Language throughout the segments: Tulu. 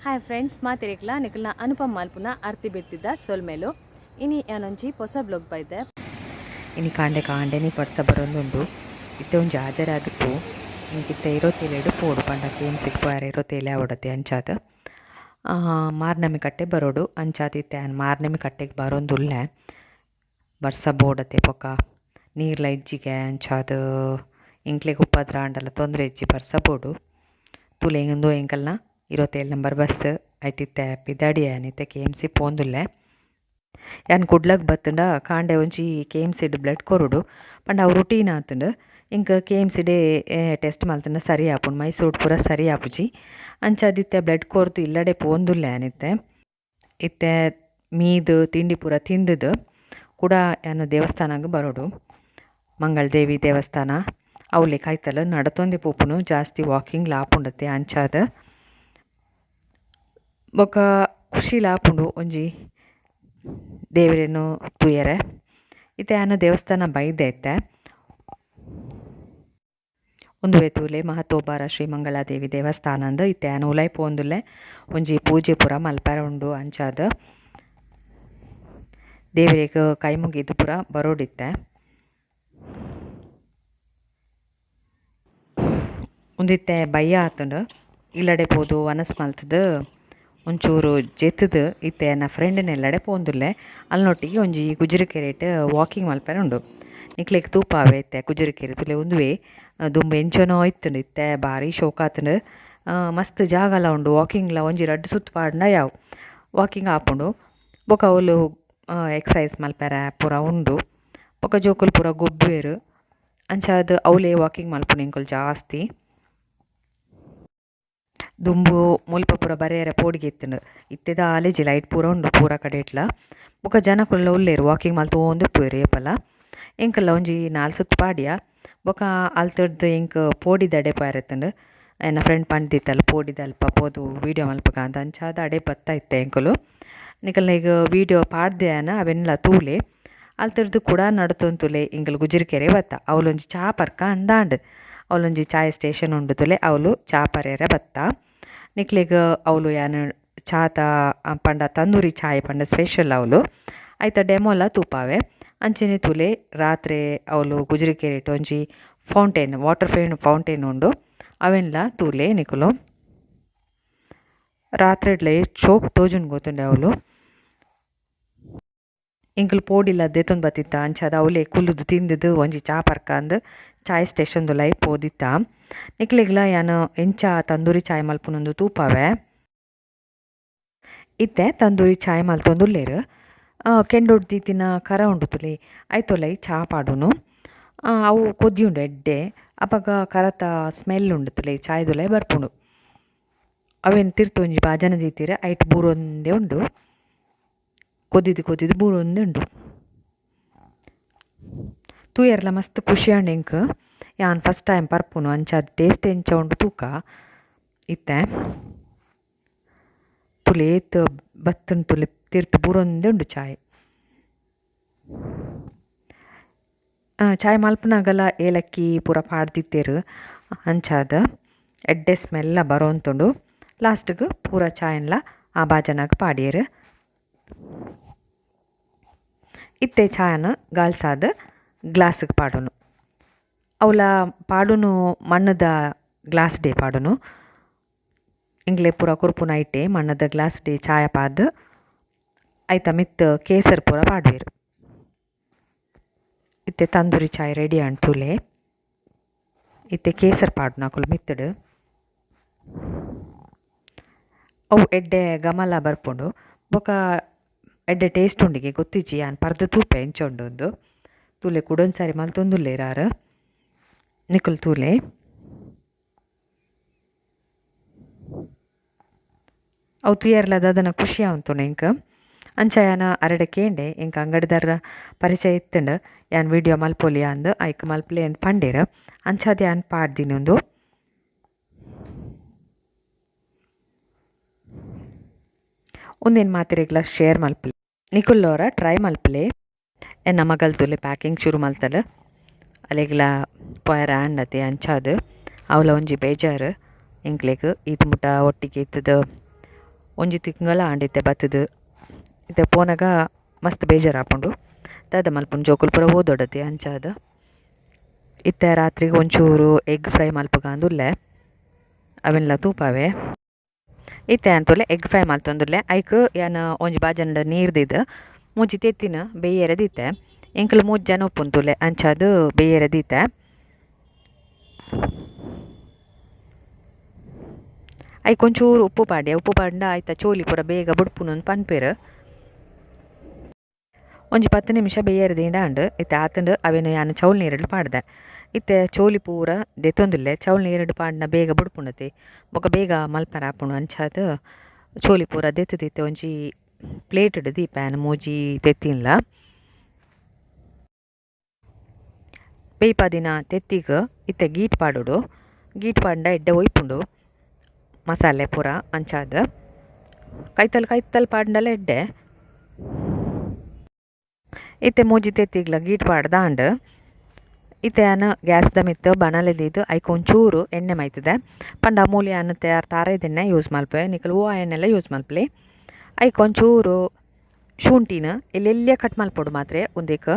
Hi friends, ಮಾತಿರೇಕ್ಲ ನಿಕಲ್ನ ಅನುಪಮ್ ಮಾಲ್ಪುನ ಅರ್ತಿ ಬಿಡ್ತಿದ್ದ ಸೊಲ್ಮೇಲು. ಇನಿ ಯಾನೊಂಜಿ ಪೊಸ ಬ್ಲಾಗ್ ಬೈದೆ. ಇನಿ ಕಾಂಡೆ ಕಾಂಡೆನೆ ಬರ್ಸ ಬರೊಂದುಂಡು. ಇತ್ತೆ ಒಂಜಿ ಹಾಜರಾದಿಪ್ಪು. ಎಂಕಿತ್ತೆ ಇರೋತೇಲೆಡ್ ಪೋಡು ಪಂಡ ಕೆ ಎಮ್ ಸಿಗ್ ಪೋಯೆರೆ ಇರೋತೇಲೆ ಆವೊಡತೆ ಅಂಚಾದ್. ಮಾರ್ನೆಮಿ ಕಟ್ಟೆ ಬರೊಡು. ಅಂಚಾದ್ ಇತ್ತೆ ಯಾನ್ ಮಾರ್ನೆಮಿ ಕಟ್ಟೆಗ್ ಬರೊಂದುಲ್ಲೆ. ಬರ್ಸ ಬೋಡತೆ ಬೊಕ ನೀರ್ಲ ಇಜ್ಜಿಗೆ ಅಂಚಾದ್ ಎಂಕ್ಲೆಗ್ ಉಪದ್ರ ಆಂಡಲ ತೊಂದರೆ ಇಜ್ಜಿ ಬರ್ಸ ಬೋಡು. ತೂಲೆ ಉಂದು ಎಂಕಲ್ನ 27 ನಂಬರ್ ಬಸ್ಸ್. ಐಟಿತ್ತೆ ಪಿದಾಡಿ ಯಾನ್ ಇತ್ತೆ K M C ಪೋಂದುಲ್ಲೆ. ಯಾನ್ ಕುಡ್ಲಗ್ ಬತ್ತ್ಂಡ ಕಾಂಡೆ ಒಂಜಿ ಕೆ ಎಮ್ ಸಿಡ್ ಬ್ಲಡ್ ಕೊರೊಡು. ಪಂಡ ಅವು ರುಟೀನ್ ಆತ್ಂಡ್. ಎಂಕ್ ಕೆ ಎಮ್ ಸಿಡೇ ಟೆಸ್ಟ್ ಮಲ್ತ್ಂಡ ಸರಿ ಆಪುಂಡು. ಮೈಸೂರ್ಡ್ ಪೂರ ಸರಿ ಆಪುಜಿ. ಅಂಚಾದ್ ಇತ್ತೆ ಬ್ಲಡ್ ಕೊರ್ದು ಇಲ್ಲಡೆ ಪೋಂದುಲ್ಲೆ ಯಾನ್ ಇತ್ತೆ. ಇತ್ತೆ ಮೀದ್ ತಿಂಡಿ ಪೂರ ತಿಂದ್ದ್ ಕುಡ ಯಾನ್ ದೇವಸ್ಥಾನಗ್ ಬರೊಡು. ಮಂಗಳದೇವಿ ದೇವಸ್ಥಾನ ಅವ್ಲೆ ಕೈತಲ್ ನಡತೊಂದೆ ಪೋಪುನು ಜಾಸ್ತಿ ವಾಕಿಂಗ್ಲ ಆಪುಂಡತೆ ಅಂಚಾದ್. ಬೊಕ ಖುಷಿಲ ಆಪುಂಡು ಒಂಜಿ ದೇವೆರೆನ್ ತೂಯೆರೆ. ಇತ್ತೆ ಯಾನ್ ದೇವಸ್ಥಾನ ಬೈದೆ ಇತ್ತೆ. ಉಂದುವೇ ತೂಲೆ ಮಹತೋಬಾರ ಶ್ರೀ ಮಂಗಳಾದೇವಿ ದೇವಸ್ಥಾನಂದ್. ಇತ್ತೆ ಯಾನ್ ಉಲಾಯಿ ಪೋವೊಂದುಲ್ಲೆ. ಒಂಜಿ ಪೂಜೆ ಪೂರ ಮಲ್ಪೆರೆ ಉಂಡು ಅಂಚಾದ್. ದೇವೆರೆಗ್ ಕೈ ಮುಗಿದ್ ಪೂರ ಬರೊಡಿತ್ತೆ. ಉಂದು ಇತ್ತೆ ಬಯ್ಯ ಆತ್ಂಡ್. ಇಲ್ಲಡೆ ಪೋದು ವನಸ್ ಮಲ್ತ್ದ್ ಒಂಚೂರು ಜೆತ್ತ್ದ್ ಇತ್ತೆ ಎನ್ನ ಫ್ರೆಂಡ್ನ ಇಲ್ಲಡೆ ಪೋವೊಂದುಲ್ಲೆ. ಅಲ್ನೊಟ್ಟಿಗೆ ಒಂಜಿ ಗುಜಿರಿಕೆರೆಟ್ ವಾಕಿಂಗ್ ಮಲ್ಪೆರೆ ಉಂಡು. ನಿಕ್ಲೆಗ್ ತೂಪಾವೆ ಇತ್ತೆ ಗುಜಿರಿಕೆರೆ ತೂಲೆ ಉಂದುವೇ ದುಂಬು ಎಂಚನೋ ಇತ್ತ್ಂಡ್ ಇತ್ತೆ ಬಾರಿ ಶೋಕಾತ್ಂಡ್. ಮಸ್ತ್ ಜಾಗಲ ಉಂಡು ವಾಕಿಂಗ್ಲ ಒಂಜಿ ರಡ್ಡ್ ಸುತ್ತು ಪಾಡ್ಂಡ ಯಾವು ವಾಕಿಂಗ್ ಆಪುಂಡು. ಬೊಕ ಅವುಲು ಎಕ್ಸಸೈಸ್ ಮಲ್ಪೆರೆ ಪೂರ ಉಂಡು. ಬೊಕ ಜೋಕುಲು ಪೂರ ಗೊಬ್ಬುವೆರ್. ಅಂಚಾದ್ ಅವ್ಲೇ ವಾಕಿಂಗ್ ಮಲ್ಪುನು ಎಂಕುಲು ಜಾಸ್ತಿ. ದುಂಬು ಮುಲ್ಪ ಪೂರ ಬರೆಯರೆ ಪೋಡಿಗೆ ಇತ್ತ್ಂಡ್. ಇತ್ತೆ ದಾಲ ಇಜ್ಜಿ ಲೈಟ್ ಪೂರ ಉಂಡು ಪೂರ ಕಡೆಟ್ಲ. ಬೊಕ ಜನಕುಲ್ಲ ಉಲ್ಲೆರ್ ವಾಕಿಂಗ್ ಮಲ್ತೊಂದು ಇಪ್ಪುವೆರ್ ಏಪಲ. ಎಂಕಲ್ಲ ಒಂಜಿ ನಾಲ್ ಸುತ್ತು ಪಾಡಿಯ. ಬೊಕ ಅಲ್ತುರ್ದು ಎಂಕ್ ಪೋಡಿದಡೆ ಪೋಯೆರೆ ಇತ್ತ್ಂಡ್. ಎನ್ನ ಫ್ರೆಂಡ್ ಪಂಡ್ದಿತ್ತಲ್ ಪೋಡಿದಲ್ಪ ಪೋದು ವೀಡಿಯೋ ಮಲ್ಪುಗ ಅಂದ್. ಅಂಚಾದ್ ಅಡೆ ಬತ್ತ ಇತ್ತೆ ಎಂಕುಲು. ನಿಕಲ್ನ ವೀಡಿಯೋ ಪಾಡ್ದೆ ಯಾನ್ ಅವೆನ್ಲ ತೂಲೆ. ಅಲ್ತುರ್ದು ಕುಡ ನಡತೊಂತುಲೆ ಎಂಕುಲು ಗುಜಿರಿಕೆರೆ ಬತ್ತ. ಅವ್ಲೊಂಜಿ ಚಾ ಪರ್ಕ ಅಂದಾಂಡ್. ಅವ್ಲೊಂಜಿ ಚಾಯ್ ಸ್ಟೇಷನ್ ಉಂಡು ತುಲೆ ಅವ್ಲು ಚಾ ಪರ್ಯೆರೆ ಬತ್ತ. ನಿಕ್ಲೆಗ್ ಅವ್ಲು ಯಾನ್ ಚಾತ ಪಂಡ ತಂದೂರಿ ಚಾಯ್ ಪಂಡ ಸ್ಪೆಷಲ್ ಅವ್ಲು. ಐತ ಡೆಮೋಲ ತೂಪಾವೆ. ಅಂಚನೆ ತೂಲೆ ರಾತ್ರೆ ಅವ್ಲು ಗುಜಿರಿಕೆರೆಟ್ ಒಂಜಿ fountain water fountain ಉಂಡು. ಅವೆನ್ಲ ತೂಲೆ ನಿಕುಲು. ರಾತ್ರೆಡ್ಲ ಏತ್ ಶೋಕು ತೋಜುಂಡು ಗೊತ್ತುಂಡೆ ಅವ್ಲು. ಎಂಕುಲು ಪೋಡಿಲ ದೆತೊಂದು ಬತ್ತಿತ್ತ. ಅಂಚಾದ್ ಅವ್ಲೇ ಕುಲ್ಲುದು ತಿಂದುದು ಒಂಜಿ ಚಾ ಪರ್ಕ ಅಂದ್ ಚಾಯ್ ಸ್ಟೇಷನ್ ದುಲಾಯಿ ಪೋದಿತ್ತ. ನಿಕ್ಲೆಗ್ಲ ಯಾನ್ ಎಂಚ ತಂದೂರಿ ಚಾಯ್ ಮಲ್ಪುನುಂದು ತೂಪಾವೆ. ಇತ್ತೆ ತಂದೂರಿ ಚಾಯ್ ಮಲ್ತೊಂದುಲ್ಲೆರ್. ಕೆಂಡೊಡ್ ದೀತಿನ ಕರ ಉಂಡು ತುಲೆ ಐತೊಲೈ ಚಾ ಪಾಡುನು. ಅವು ಕೊದಿಯುಂಡು ಎಡ್ಡೆ. ಅಪಗ ಕರತ ಸ್ಮೆಲ್ ಉಂಡು ತುಲೆ ಚಾಯ್ದುಲೈ ಬರ್ಪುಂಡು. ಅವೆನ್ ತಿರ್ತ್ ಒಂಜಿ ಬಾಜನ ದೀತೆರ್ ಐಟ್ ಬೂರೊಂದೆ ಉಂಡು. ಕೊದಿದ್ ಕೊದಿದ್ ಬೂರೊಂದೆ ಉಂಡು. ತೂಯೆರ್ಲ ಮಸ್ತ್ ಖುಷಿ ಆಂಡ್ ಎಂಕ್. ಯಾನ್ ಫಸ್ಟ್ ಟೈಮ್ ಪರ್ಪುನು ಅಂಚಾದ್ ಟೇಸ್ಟ್ ಎಂಚ ಉಂಡು ತೂಕ ಇತ್ತೆ. ತೂಲೆ ಏತ್ ಬತ್ತುಂಡು ತೂಲೆ ತಿರ್ತ್ ಬೂರೊಂದೆ ಉಂಡು ಚಾಯ್. ಚಾಯ್ ಮಲ್ಪುನಗಲ ಏಲಕ್ಕಿ ಪೂರ ಪಾಡ್ದಿತ್ತೆರ್. ಅಂಚಾದ್ ಎಡ್ಡೆ ಸ್ಮೆಲ್ಲ ಬರೊಂತುಂಡು. ಲಾಸ್ಟ್ಗ್ ಪೂರ ಚಾಯ್ನ್ಲ ಆ ಬಾಜನಗ್ ಪಾಡ್ಯೆರ್. ಇತ್ತೆ ಚಾಯನ್ ಗಾಳ್ಸಾದ್ ಗ್ಲಾಸ್ಗ್ ಪಾಡುನು. ಅವ್ಲ ಪಾಡುನು ಮಣ್ಣುದ ಗ್ಲಾಸ್ ಡೇ ಪಾಡುನು. ಎಂಕ್ಲೆ ಪೂರ ಕೊರ್ಪುನ ಐಟೆ ಮಣ್ಣುದ ಗ್ಲಾಸ್ ಡೇ ಚಾಯ ಪಾದ್ ಐತ ಮಿತ್ತ್ ಕೇಸರ್ ಪೂರ ಪಾಡುವೆರ್. ಇತ್ತೆ ತಂದೂರಿ ಚಾಯ್ ರೆಡಿ ಆಂಡ್ ತೂಲೆ. ಇತ್ತೆ ಕೇಸರ್ ಪಾಡುನ ಅಕುಲು ಮಿತ್ತುಡ್. ಅವು ಎಡ್ಡೆ ಗಮಲ ಬರ್ಪುಂಡು. ಬೊಕ ಎಡ್ಡೆ ಟೇಸ್ಟ್ ಉಂಡಿಗೆ ಗೊತ್ತಿಜ್ಜಿ ಯಾನ್ ಪರ್ದ್ ತೂಪೆ ಎಂಚ ಉಂಡು ಅಂದ್. ತೂಲೆ ಕುಡೊಂಜಿ ಮಲ್ತೊಂದುಲ್ಲೆರ್ ಆರ್. ನಿಕುಲು ತೂಲೆ. ಅವು ತೂಯೆರ್ಲ ದಾದನ ಖುಷಿ ಆವೊಂತುಂಡು ಎಂಕ್. ಅಂಚ ಯಾನ್ ಅರೆಡ ಕೇಂಡೆ ಎಂಕ್ ಅಂಗಡಿದಾರ ಪರಿಚಯ ಇತ್ತ್ಂಡ್. ಯಾನ್ ವೀಡಿಯೋ ಮಲ್ಪೊಲಿ ಅಂದ್ ಐಕ್ ಮಲ್ಪಲೆ ಅಂದ್ ಪಂಡೆರ್. ಅಂಚಾದ್ ಯಾನ್ ಪಾಡ್ದಿನಿ ಉಂದು. ಉಂದೆನ್ ಮಾತೆರೆಗ್ಲ ಶೇರ್ ಮಲ್ಪುಲೆ. ನಿಕುಲ್ಲೋರ ಟ್ರೈ ಮಲ್ಪುಲೆ. ಎನ್ನ ಮಗಲ್ ತೂಲೆ ಪ್ಯಾಕಿಂಗ್ ಶುರು ಮಲ್ತಲ್. ಅಲೆಗ್ಲ ಪೋಯೆರೆ ಆಂಡತೆ ಅಂಚಾದ್ ಅವ್ಲ ಒಂಜಿ ಬೇಜಾರ್ ಎಂಕ್ಲೆಗ್ ಈತ್ ಮುಟ ಒಟ್ಟಿಗೆ ಇತ್ತುದು ಒಂಜಿ ತಿಂಗಳ ಆಂಡ್ ಇತ್ತೆ ಬತ್ತುದು ಇತ್ತೆ ಪೋನಗ ಮಸ್ತ್ ಬೇಜಾರಾಪುಂಡು ದಾದ ಮಲ್ಪುನು ಜೋಕುಲು ಪೂರ ಓದೊಡತೆ ಅಂಚಾದ್. ಇತ್ತೆ ರಾತ್ರಿಗೆ ಒಂಚೂರು ಎಗ್ ಫ್ರೈ ಮಲ್ಪುಗ ಉಲ್ಲೆ ಅವೆನ್ಲ ತೂಪಾವೆ. ಇತ್ತೆ ಅಂತುಲೆ ಎಗ್ ಫ್ರೈ ಮಲ್ತೊಂದುಲ್ಲೆ. ಐಕ್ ಯಾನ್ ಒಂಜಿ ಬಾಜನಡ್ ನೀರ್ ದೀದ್ ಮೂಜಿ ತೆತ್ತಿನ ಬೇಯೆರೆ ದೀತೆ. ಎಂಕುಲು ಮೂಜಿ ಜನ ಉಪ್ಪುಂತುಲೆ ಅಂಚಾದ್ ಬೇಯೆರೆ ದೀತೆ. ಐಕ್ ಒಂಚೂರು ಉಪ್ಪು ಪಾಡ್ಯ. ಉಪ್ಪು ಪಾಡ್ಂಡ ಐತ ಚೋಲಿ ಪೂರ ಬೇಗ ಬುಡ್ಪುನು ಪನ್ಪೆರ್. ಒಂಜಿ 10 ನಿಮಿಷ ಬೇಯೆರೆ ದೀಂಡ ಆಂಡ್. ಇತ್ತೆ ಆತುಂಡು ಅವೆನ್ ಯಾನ್ ಚೌಲ್ ನೀರುಡು ಪಾಡ್ದೆ. ಇತ್ತೆ ಚೋಲಿ ಪೂರ ದೆತ್ತೊಂದುಲ್ಲೆ. ಚೌಲ್ ನೀರುಡು ಪಾಡ್ಂಡ ಬೇಗ ಬುಡ್ಪುಂಡತೆ ಬೊಕ ಬೇಗ ಮಲ್ಪೆರೆ ಆಪುಂಡು ಅಂಚಾದ್ ಚೋಲಿ ಪೂರ ದೆತ್ತುದು ಇತ್ತೆ ಒಂಜಿ ಪ್ಲೇಟ್ ದೀಪೆ ಯಾನ್ ಮೂಜಿ ತೆತ್ತಿನ್ಲ. ಬೇಯ್ಪಾದಿನ ತೆತ್ತಿಗ್ ಇತ್ತೆ ಗೀಟ್ ಪಾಡೊಡು. ಗೀಟ್ ಪಾಡ್ಂಡ ಎಡ್ಡೆ ಒಯ್ಪುಂಡು ಮಸಾಲೆ ಪೂರ ಅಂಚಾದ್. ಕೈತಲ್ ಕೈತಲ್ ಪಾಡ್ಂಡಲ ಎಡ್ಡೆ. ಇತ್ತೆ ಮೂಜಿ ತೆತ್ತಿಗ್ಲ ಗೀಟ್ ಪಾಡ್ದಾಂಡ್. ಇತ್ತೆ ಯಾನ್ ಗ್ಯಾಸ್ದ ಮಿತ್ತ್ ಬಾಣಲೆ ದೀದ್ ಐಕ್ ಒಂಚೂರು ಎಣ್ಣೆ ಮೈತುದೆ. ಪಂಡ ಮೂಲು ಯಾನ್ ತಾರಾಯಿದ ಎಣ್ಣೆ ಯೂಸ್ ಮಲ್ಪುವೆ. ನಿಕುಲು ಒವಾ ಎಣ್ಣೆಲ ಯೂಸ್ ಮಲ್ಪುಲೆ. ಐಕ್ ಒಂಚೂರು ಶುಂಠಿನ ಎಲ್ಯ ಕಟ್ ಮಲ್ಪೊಡು ಮಾತ್ರೆ ಉಂದೆಕ್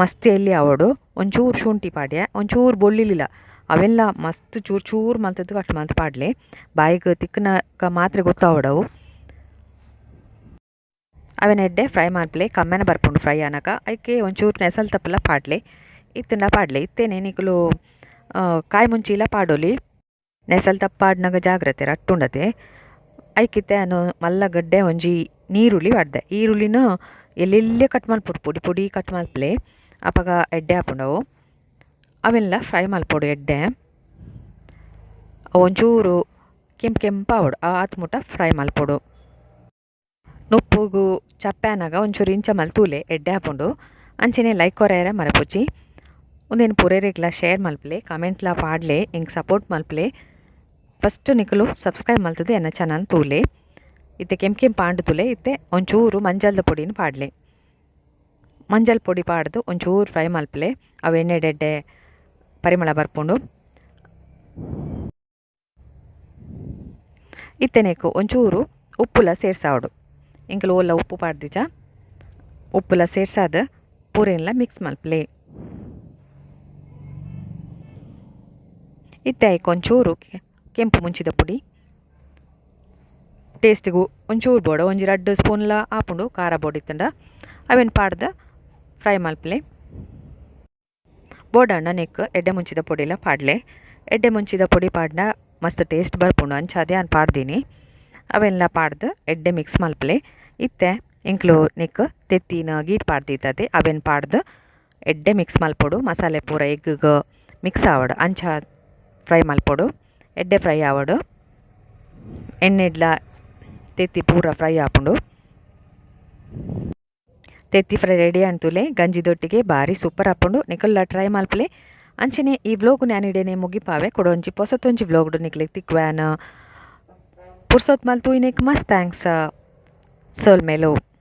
ಮಸ್ತ್ ಎಲ್ಯ ಆವೊಡು. ಒಂಚೂರು ಶುಂಠಿ ಪಾಡ್ಯ, ಒಂಚೂರು ಬೊಳ್ಳುಳ್ಳಿಲ ಅವೆಲ್ಲ ಮಸ್ತ್ ಚೂರು ಚೂರು ಮಲ್ತುದು ಕಟ್ ಮಲ್ತ್ ಪಾಡ್ಲೆ. ಬಾಯಿಗ್ ತಿಕ್ಕುನಕ ಮಾತ್ರೆ ಗೊತ್ತಾವೊಡು ಅವು. ಅವೆನ್ ಎಡ್ಡೆ ಫ್ರೈ ಮಲ್ಪುಲೆ. ಕಮ್ಮೆನ ಬರ್ಪುಂಡು ಫ್ರೈ ಆನಗ. ಐಕೆ ಒಂಚೂರು ನೆಸಲ್ ತಪ್ಪಲ ಪಾಡ್ಲೆ. ಇತ್ತುಂಡ ಪಾಡ್ಲೆ. ಇತ್ತೆನೆ ನಿಕುಲು ಕಾಯಿ ಮುಂಚಿಲ ಪಾಡೊಲಿ. ನೆಸಲ್ ತಪ್ಪು ಪಾಡ್ನಗ ಜಾಗ್ರತೆ ರಟ್ಟುಂಡತೆ. ಐಕಿತ್ತೆ ಯಾನ್ ಮಲ್ಲ ಗಡ್ಡೆ ಒಂಜಿ ನೀರುಳ್ಳಿ ಪಾಡ್ದೆ. ಈರುಳ್ಳಿನ ಎಲ್ಲೆಲ್ಯ ಕಟ್ ಮಲ್ಪೊಡು, ಪೊಡಿ ಪೊಡಿ ಕಟ್ ಮಲ್ಪುಲೆ. ಅಪಗ ಎಡ್ಡೆ ಆಪುಂಡು ಅವು. ಅವೆನ್ಲ ಫ್ರೈ ಮಲ್ಪೊಡು ಎಡ್ಡೆ. ಒಂಚೂರು ಕೆಂಪು ಕೆಂಪು ಆವೊಡು ಆತ್ ಮುಟ ಫ್ರೈ ಮಲ್ಪೊಡು. ನುಪ್ಪುಗು ಚಪ್ಪೆ ಆನಗ ಒಂಚೂರು ಇಂಚ ಮಲ್ತೂಲೆ ಎಡ್ಡೆ ಆಪುಂಡು. ಅಂಚನೆ ಲೈಕ್ ಕೊರ್ಯೆರೆ ಮರಪೊಚಿ. ಉಂದೆನ್ ಪೂರೆರೆಗ್ಲ ಶೇರ್ ಮಲ್ಪುಲೆ, ಕಮೆಂಟ್ಲ ಪಾಡ್ಲೆ, ಎಂಕ್ ಸಪೋರ್ಟ್ ಮಲ್ಪುಲೆ. ಫಸ್ಟ್ ನಿಕುಲು ಸಬ್ಸ್ಕ್ರೈಬ್ ಮಲ್ತುದು ಎನ್ನ ಚಾನಲ್ ತೂಲೆ. ಇತ್ತೆ ಕೆಂಪು ಕೆಂಪು ಆಂಡ್ ತೂಲೆ. ಇತ್ತೆ ಒಂಚೂರು ಮಂಜಲ್ದ ಪೊಡಿನ್ ಪಾಡ್ಲೆ. ಮಂಜಲ್ ಪೊಡಿ ಪಾಡ್ದು ಒಂಚೂರು ಫ್ರೈ ಮಲ್ಪುಲೆ. ಅವು ಎಣ್ಣೆಡ್ ಎಡ್ಡೆ ಪರಿಮಳ ಬರ್ಪುಂಡು. ಇತ್ತೆನೇಕು ಒಂಚೂರು ಉಪ್ಪುಲ ಸೇರ್ಸಾವೊಡು. ಎಂಕುಲು ಓಲ ಉಪ್ಪು ಪಾಡ್ದಿಜ. ಉಪ್ಪುಲ ಸೇರ್ಸಾದ್ ಪೂರೆನ್ಲ ಮಿಕ್ಸ್ ಮಲ್ಪುಲೆ. ಇತ್ತೆ ಐಕ್ ಒಂಚೂರು ಕೆಂಪು ಮುಂಚಿದ ಪುಡಿ. ಟೇಸ್ಟಿಗು ಒಂಚೂರು ಬೋಡು, ಒಂಜಿ ರಡ್ಡ್ ಸ್ಪೂನ್ಲ ಆಪುಂಡು ಖಾರ ಬೋಡಿತ್ತುಂಡ. ಅವೆನ್ ಪಾಡ್ದ್ ಫ್ರೈ ಮಲ್ಪುಲೆ. ಬೋಡಾಂಡ ನೆಕ್ಕ್ ಎಡ್ಡೆ ಮುಂಚಿದ ಪೊಡಿಲ ಪಾಡ್ಲೆ. ಎಡ್ಡೆ ಮುಂಚಿದ ಪೊಡಿ ಪಾಡ್ಂಡ ಮಸ್ತ್ ಟೇಸ್ಟ್ ಬರ್ಪುಂಡು ಅಂಚಾದ್ ಯಾನ್ ಪಾಡ್ದೀನಿ. ಅವೆನ್ಲ ಪಾಡ್ದ್ ಎಡ್ಡೆ ಮಿಕ್ಸ್ ಮಲ್ಪುಲೆ. ಇತ್ತೆ ಎಂಕ್ಲು ನೆಕ್ಕ್ ತೆತ್ತಿನ ಗೀಟ್ ಪಾಡ್ದಿತ್ತತೆ ಅವೆನ್ ಪಾಡ್ದ್ ಎಡ್ಡೆ ಮಿಕ್ಸ್ ಮಲ್ಪೊಡು. ಮಸಾಲೆ ಪೂರ ಎಗ್ಗ್ ಮಿಕ್ಸ್ ಆವೊಡು ಅಂಚ ಫ್ರೈ ಮಲ್ಪೊಡು. ಎಡ್ಡೆ ಫ್ರೈ ಆವೊಡು. ಎಣ್ಣೆಡ್ಲ ತೆತ್ತಿ ಪೂರ ಫ್ರೈ ಆಪುಂಡು. ತೆತ್ತಿ ಫ್ರೈ ರೆಡಿ ಆಂಡ್ ಗಂಜಿದೊಟ್ಟಿಗೆ ಬಾರಿ ಸೂಪರ್ ಆಪುಂಡು. ನಿಕುಲ್ಲ ಟ್ರೈ ಮಲ್ಪುಲೆ. ಅಂಚನೆ ಈ ವ್ಲೋಗ್ ಯಾನ್ ಇಡೆನೆ ಮುಗಿಪಾವೆ. ಕುಡೊಂಜಿ ಪೊಸತೊಂಜಿ ವ್ಲೋಗ್ ನಿಕ್ಲೆಗ್ ತಿಕ್ಕುವೆ. ಪುರ್ಸೊತ್ ಮಲ್ತು ಇನೆಕ್ ಮಸ್ತ್ thanks. ಸೊಲ್ಮೆಲು.